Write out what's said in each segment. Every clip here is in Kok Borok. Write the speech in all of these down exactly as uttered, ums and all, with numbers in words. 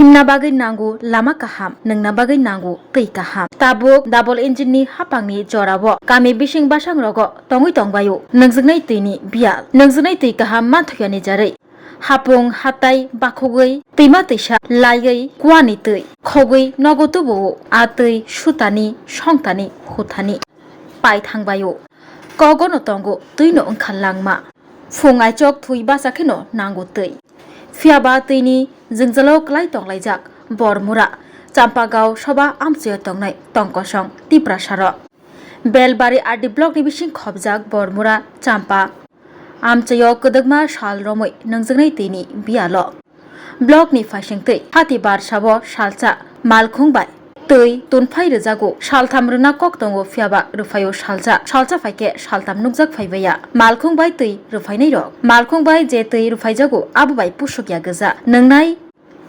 Nwngna bagwi nango lama kaham, nwngna bagwi nango twi kaham. Tabuk double engine ni hapang ni jora o kami bising basang rogo tongwi tongbaio nwngjaknai twi ni biyal. Nwngjaknai twi kaham manthoya ni jarwi hapung hatai bakhogwi twima twisa laiwi kuani twi khogwi nogo tubuo, a twi sutani, songtani, huthani pai thangbaio. Kogono tongo twino wngkha langma. Phung aichok thwi basa kheno nango twi. Phiyaba twini jwngjalo kwlai tonglaijak Bormura, Champagao soba amchaio tongnai tongkosong Tiprasarok. Belbari R D block ni bising khobjak Bormura, Champa amchaio kwdwkma sal romwi nwngjaknai twini biyalo. Block ni phaisingtwi hati barsao salsa malkhung bai twi tunphai rwjago. Saltham rwna kok tongo, phiyaba rwphaio salsa. Salsa phaikhe saltham nukjak phaibaiya. Malkhung bai twi rwphainairok, malkhung bai je twi rwphaijago abo bai pusukya gwja. Nwngnai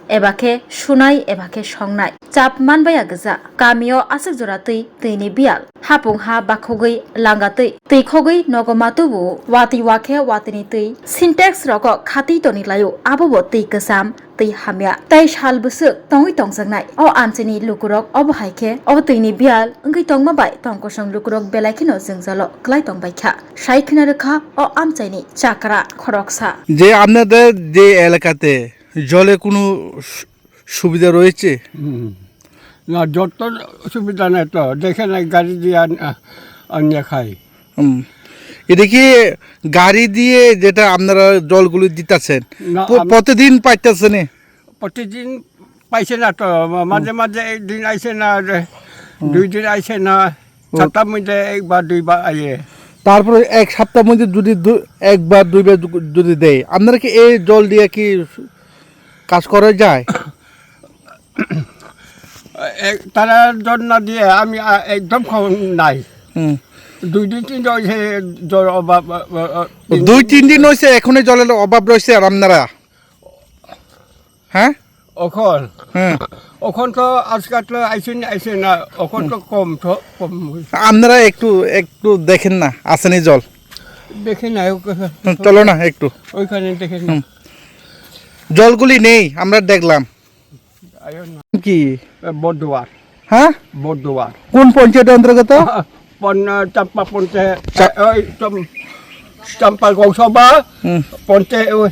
eba khe sunai eba khe songnai chap manbaiya gwja. Kamio aswk jora twi, twini biyal. Hapung ha bakhogwi langa twi, twi khogwi nogo ma tubuo. Watwi wakhe watwini twi Sintex rogo khatwi toni laio, abobo twi kwcham, twi hamya. Tei sal bwswk tongwi tongjaknai o amchaini lukurok obo hai khe o twini biyal wngwi tongma bai tongkosong lukurok belai kheno jwngjalo kwlai tongbaikha, sai khna rwkha o amchaini chakra khoroksa. যে আপনাদের যে এলাকাতে জলে কোনো সু-, সুবিধা রয়েছে? হুম। না, জল তো সুবিধা নাই তো, দেখে নাই, গাড়ি দিয়ে আন-, আ-, আনিয়ে খাই। হুম। এটা কি গাড়ি দিয়ে যেটা আপনারা জলগুলি দিতেছেন, না, প-, আম- প্রতিদিন পাইতেছেন? প্রতিদিন পাইছে না তো, মা-, মাঝে হুম। মাঝে একদিন আইছে না, যে হুম। দুই দিন আইছে না, হুম। সপ্তাহের মধ্যে একবার দুইবার আইয়ে। তারপরে এক সপ্তাহের মধ্যে যদি দু-, একবার দুইবার যু-, যদি দেয়, আপনারা কি এই জল দিয়ে কি কাজ করা যায়? এ, তারা জল না দিয়ে আমি, আ, একদম খাওয়া নাই। হুম। দুই দিন, তিন দিন হইছে জল অভাব, আ, আ, আ, ও, তিন দুই, তিন দিন হইছে, এখনই জলের অভাব রয়েছে আর আপনারা? হ্যাঁ? অখন। হ্যাঁ। অখন তো আজকাল তো আইছে না, আইছে না, অখন তো কম তো, কম হইছে। আপনারা একটু, একটু দেখেন না, আসেনি জল? দেখে না, ওখানে। হুম, চলো না একটু। ওইখানে দেখে না। হুম। জলগুলি নেই, আমরা দেখলাম। আয়ো না। কি? এ, বড়দুয়ার। হ্যাঁ? বড়দুয়ার। কোন পঞ্চায়েত অন্তর্গত? পন-, চাম্পা পঞ্চায়েত, চা- এ, ওই চম-, চাম্পা গৌসভা, হুম। পঞ্চায়েত, ওই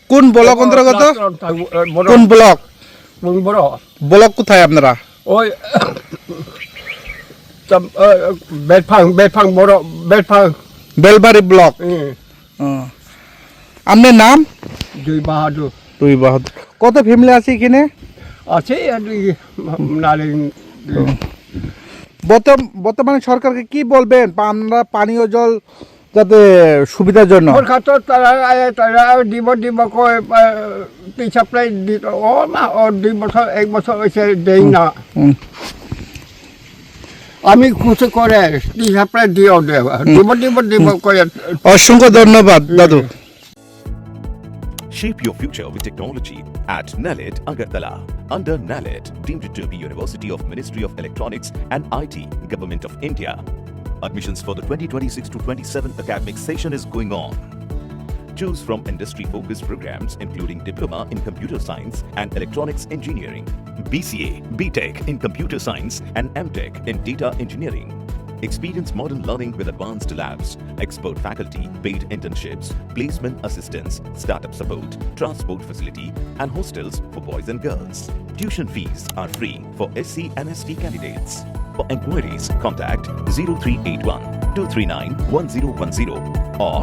কোন ব্লক অন্তর্গত? রাজচরণ ঠাকুর, এ, বড়। কোন ব্লক? কোন বড়? ব্লক কোথায় আপনারা? ওই চাম-, এ, বেলফাং, বেলফাং বড়, বেলফাং। বেলবাড়ি ব্লক। হুম। ও। আপনার নাম? দুই বাহাদুর। দুই বাহাদুর। কত ফ্যামিলি আছে এখানে? আছে, আর এই নারী। ও। বর্তম-, বর্তমানে সরকারকে কি বলবেন? পা-, আমরা পানীয় জল যাতে সুবিধার জন্য। সরকার তো তারা, এ, তারা দিব, দিব কয়, এ, পিছাপ্লাই দিত। ও না, ও দুই বছর, এক বছর হয়েছে দেই না। হুম। আমি খুশি করে পিছাপ্লাই দিও দে। হুম। দিব, দিব, দিব হুম। করে। অসংখ্য ধন্যবাদ, হুম। দাদু। Shape your future with technology at NELIT Agartala. Under NELIT, deemed to be University of Ministry of Electronics and I T, Government of India. Admissions for the twenty twenty-six to twenty-seven academic session is going on. Choose from industry-focused programs including Diploma in Computer Science and Electronics Engineering, B C A, B Tech in Computer Science and M Tech in Data Engineering. Experience modern learning with advanced labs, expert faculty, paid internships, placement assistance, startup support, transport facility, and hostels for boys and girls. Tuition fees are free for S C and S T candidates. For enquiries, contact zero three eight one two three nine one zero one zero or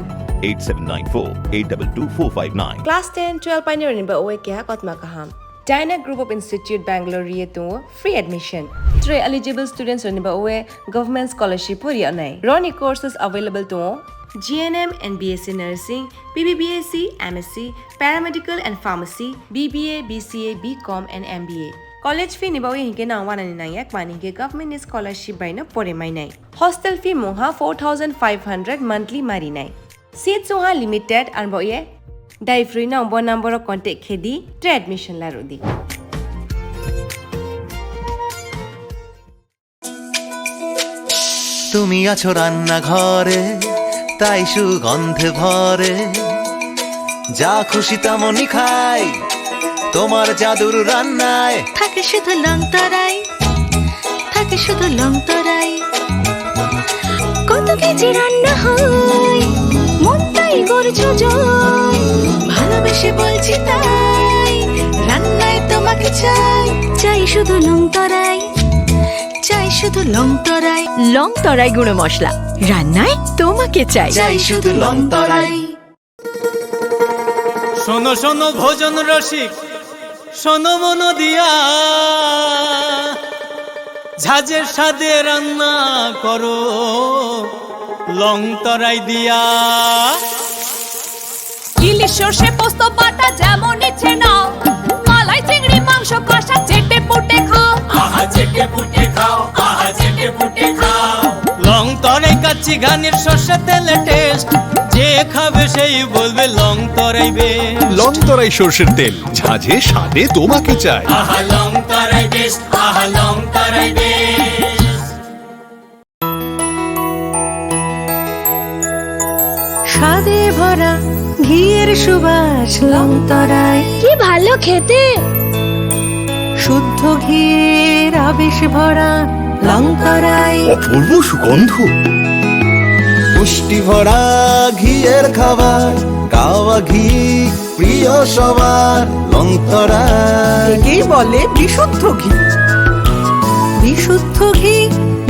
eight seven nine four eight double two four five nine. Class ten, twelve painirokni ba oe keha kotma kaham. Dyna Group of Institute Bangalore ri tongo free admission. Tre eligible students rokni ba oe government scholarship pori anai. Roni courses available tongo G N M and B S C Nursing, B B B S C, M S C, Paramedical and Pharmacy, B B A, B C A, B Com and M B A. College fee ni bagwi hinkhe nang wanani nangya, kwmani hinkhe government ni scholarship bai no pore mainai. Hostel fee mungha four thousand five hundred monthly marinai. Seat sungha limited, arbo ye dai free nang bo number o contact khe di, tre admission la rw di. তুমি আছো রান্নাঘরে, তাই সুগন্ধে ভরে, যা খুশি তেমনই খাই। তোমার জাদুর রান্নায় থাকে শুধু লং তরাই, থাকে শুধু লং তরাই। কত কেজি রান্না হয়, মন তাই করছো জয়। ভালোবেসে বলছি তাই, রান্নায় তোমাকে চাই, চাই শুধু লং তরাই, চাই শুধু লং তরাই। লং তরাই গুঁড়ো মশলা, রান্নায় তোমাকে চাই। চাই শুধু লং তরাই। শোনো শোনো ভোজন রসিক, শোনো মন দিয়া, ঝাঁঝের স্বাদে রান্না করো লং তরাই দিয়া। ইলিশ সর্ষে পোস্ত বাটা যেমন ইচ্ছে নাও, মালাই চিংড়ি মাংস কষা চেটে পুটে খাও। আহা চেটে পুটে খাও, আহা চেটে পুটে খাও। লং তরাই কাচ্চি ঘানির সর্ষে তেলে টেস্ট, যে খাবে সেই বলবে লং তরাই বেস্ট। লং তরাই সর্ষের তেল, ঝাঁঝে স্বাদে তোমাকে চাই। আহা লং তরাই বেস্ট, আহা লং তরাই বেস্ট। স্বাদে ভরা ঘিয়ের সুবাস লং তরাই। কি ভালো খেতে। শুদ্ধ ঘিয়ের আবেশ ভরা লং তরাই। অপূর্ব সুগন্ধ। পুষ্টি ভরা ঘিয়ের খাবার, গাওয়া ঘি প্রিয় সবার, লং তরাই। একেই বলে বিশুদ্ধ ঘি। বিশুদ্ধ ঘি,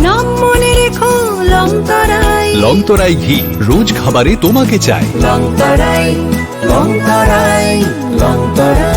নাম মনে রেখো লং তরাই। লং তরাই ঘি, রোজ খাবারে তোমাকে চাই। লং তরাই, লং তরাই, লং তরাই।